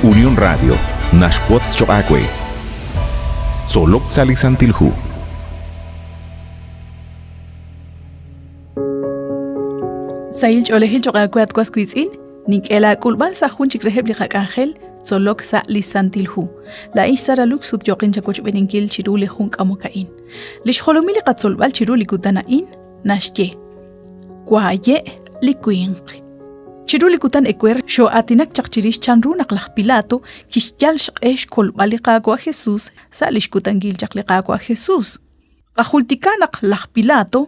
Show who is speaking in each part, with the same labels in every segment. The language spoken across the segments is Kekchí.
Speaker 1: Unión Radio naxwotz choq' aawe. Tzolok sa' li Santil Hu.
Speaker 2: Sahil ch'oolejil choq' aawe at was wiitz'in, nink'e laak'ulb'al sa' jun chik reheb' li qak'anjel tzolok sa' li Santil Hu. Laa'in xSara Lux ut yooqin chawochb'eeninkil chiru li jun k'amok a'in. Li xjolomil li qatzolb'al chiru li kutan a'in naxye: Waaye' li winq. Chiru li kutan ewer xoo'aatinak chaq chirix chanru naq laj Pilato kixyal xq'e xkolb'al li Qaawa' Jesus sa' li xkutankil chaq li Qaawa' Jesus. Qajultika naq laj Pilato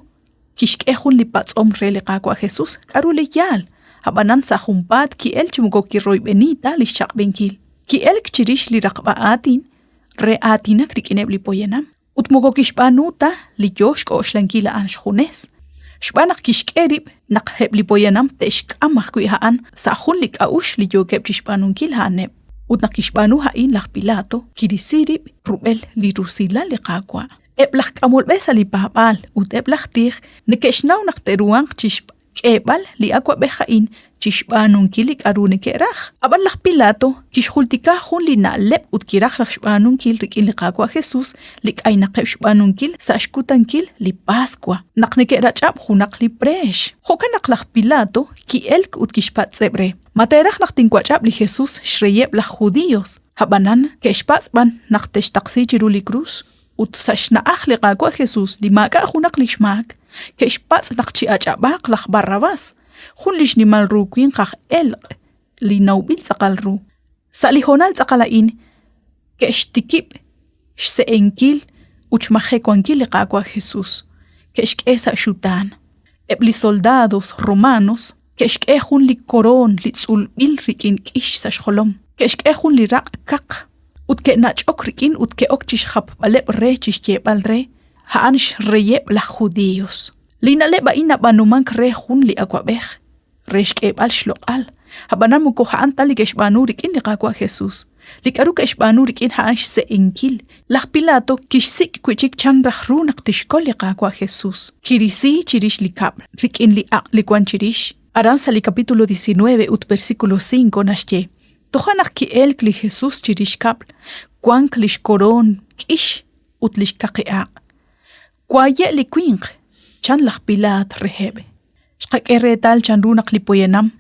Speaker 2: kixk'e jun li patz'om re li Qaawa' Jesus k'aru li yaal, ab'anan sa' junpaat ki'elk chi moko kiroyb'eni ta li xchaq'b'enkil. Ki'elk chirix li raqb'a aatin re aatinak rik'ineb' li poyanam. Ut moko kixb'aanu ta li yo xk'oxlankil a'an xjunes, xb'aan naq kixk'e rib' naq eb' li poyanam te'xk'am ajwi' a'an sa' jun li k'a'uxl li yookeb' chi xb'aanunkil a'aneb'. Ut naq kixb'aanu a'in laj Pilato kirisi rib' rub'el li rusilal li Qaawa'. Eb' laj k'amolb'e sa' li paab'aal ut eb' laj tij neke'xnaw naq te'ruhanq chi xk'eeb'al li awab'ej a'in chi xb'aanunkil li k'aru neke'raj. Ab'an laj Pilato kixjultika jun li na'leb' ut kiraj raj xb'aanunkil rik'in li Qaawa' Jesús li k'aynaqeb' xb'aanunkil sa' xkutankil li Paswa, naq neke'rach'ab' junaq li preex. Jo'kan naq laj Pilato ki'elk ut kixpatz'eb' re, Ma teeraj naq tinwach'ab' li Jesús xreyeb' laj judíos? Ab'anan ke'xpatz' b'an naq te'xtaqsi chiru li krus. Ut sa' xna'aj li Qaawa' Jesús li maak'a' junaq li xmaak, ke'xpatz' naq chi'ach'ab'aaq laj Barrabás, jun li xnimal ru winq aj elq' li nawb'il tz'aqal ru. Sa' li hoonal tz'aqal a'in, ke'xtikib' xse'enkil ut xmajewankil li Qaawa' Jesús, ke'xk'e sa' xutaan. Eb' li soldados romanos ke'xk'e jun li koroon li tz'ulb'il rik'in k'ix sa' xjolom, ke'xk'e jun li raq' kaq ut ke'nach'ok rik'in ut ke'ok chi xjapb'aleb' re chi xyeeb'al re, a'an xreyeb' laj judíos. Li na'leb' a'in nab'aanumank re jun li awab'ej, re xk'eeb'al xloq'al, ab'anan moko a'an ta li ke'xb'aanu rik'in li Qaawa' Jesús. Li k'aru ke'xb'aanu rik'in a'an xse'enkil. Laj Pilato kixsik' wi' chik chan raj ru naq tixkol li Qaawa' Jesús. Kirisi chirix li kab'l rik'in li aq' li wank chirix. Aran sa' li capítulo 19 ut versículo 5 naxye, Toja' naq ki'elk li Jesús chirix kab'l, wank li xkoroon k'ix ut li xkaqi aq'. Waaye' li winq, chan laj Pilaat reheb'. Xqak'e reetal chanru naq li poyanam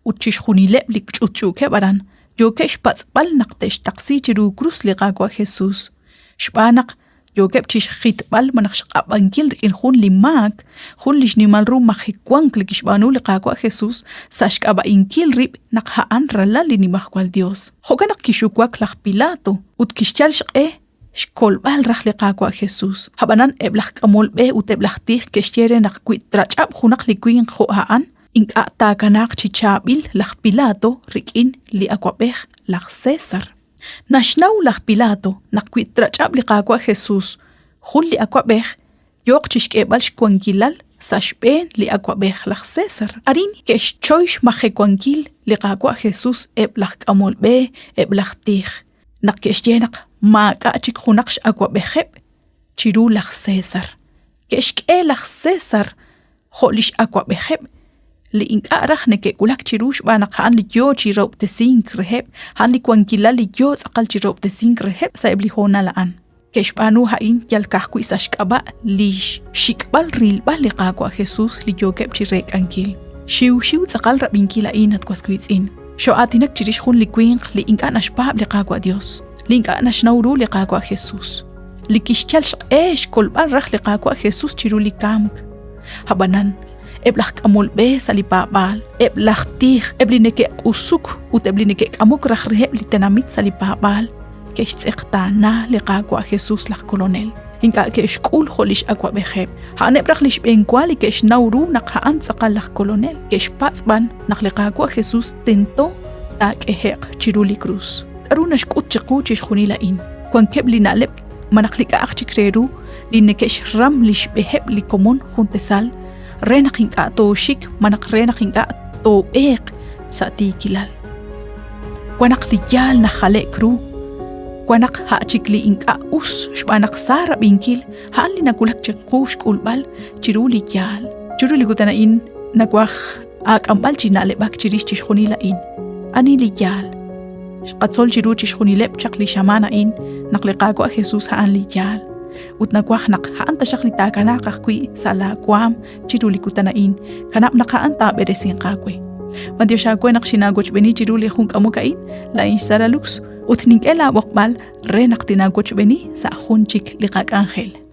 Speaker 2: ut chixjunileb' li ch'utch'uukeb' aran yookeb' xpatz'b'al naq te'xtaqsi chiru krus li Qaawa' Jesús, xb'aan naq yookeb' chi xjitb'al malaj xq'ab'ankil rik'in jun li maak, jun li xnimal ru majewank li kixb'aanu li Qaawa' Jesús sa' xk'ab'a'inkil rib' naq a'an ralal li Nimajwal Yos. Jo'kan naq kixuwak laj Pilato ut kixyal xq'e xkolb'al raj li Qaawa' Jesús. Ab'anan eb' laj k'amol b'e ut eb' laj tij ke'xye re naq wi trach'ab' junaq li winq jo' a'an, ink'a' taakanaaq chi chaab'il laj Pilato rik'in li awab'ej laj César. Naxnaw laj Pilato naq wi trach'ab' li Qaawa' Jesús jun li awab'ej, yooq chi xk'eeb'al xwankilal sa' xb'een li awab'ej laj César. Arin ke'xchoy xmajewankil li Qaawa' Jesús eb' laj k'amol b'e, eb' laj tij, naq ke'xye naq maak'a' chik junaq x'awab'ejeb' chiru laj César. Ke'xk'e laj César jo' li x'awab'ejeb' li ink'a' raj neke'wulak chiru xb'aan naq a'an li yoo chi rahob'tesink reheb', a'an li wankilal li yoo tz'aqal chi rahob'tesink reheb' sa'eb' li hoonal a'an. Ke'xb'aanu a'in yal ka'ajwi' sa' xk'ab'a' li xxik'b'al rilb'al li Qaawa' Jesus li yookeb' chi reek'ankil. Xiwxiw tz'aqal rab'inkil a'in, at was wiitz'in. Xoo'aatinak chirix jun li winq li ink'a' naxpaab' li Qaawa' Dios, li ink'a' naxnaw ru li Qaawa' Jesus. li kixyal xq'e xkolb'al raj li Qaawa' Jesús chiru li kamk. Ab'anan, eb' laj k'amol b'e sa' li paab'aal, eb' laj tij, eb' li neke'q'usuk ut eb' li neke'k'amok raj reheb' li tenamit sa' li paab'aal, ke'xtz'eqtaana li Qaawa' Jesús laj Kolonel. Ink'a' ke'xk'ul jo' li x'awab'ejeb'. A'aneb' raj li xb'eenwa li ke'xnaw ru naq a'an tz'aqal laj Kolonel. Ke'xpatz' b'an naq li Qaawa' Jesús tento taak'ehe'q chiru li krus. K'aru naxk'ut chiqu chixjunil a'in? Wankeb' li na'leb' malaj li k'a'aq chik re ru li neke'xram li xb'eheb' li komon juntesal re naq ink'a' tooxik malaj re naq ink'a' toob'eeq sa' tiikilal. Wan naq li yaal najale'k ru, wan naq a' chik li ink'a' us xb'aan naq sa rab'inkil a'an li nawulak chiqu xk'ulb'al chiru li yaal. Chiru li kutan a'in nawaj aak'amb'al chi na'leb'ak chirix chixjunil a'in. Ani li yaal? Xqatzol chiru chixjunileb' chaq li xamaan a'in naq li Qaawa' Jesus a'an li yaal. Ut nawaj naq a'an taxaq li taakanaaq ajwi' sa' laa waam chiru li kutan a'in. Kanab' naq a'an taab'eresinq aawe. B'antiox aawe naq xinaawochb'eeni chiru li jun k'amok a'in, laa'in xSara Lux, ut nink'e laa b'oqb'al re naq tinaawochb'eeni sa' jun chik li qak'anjel.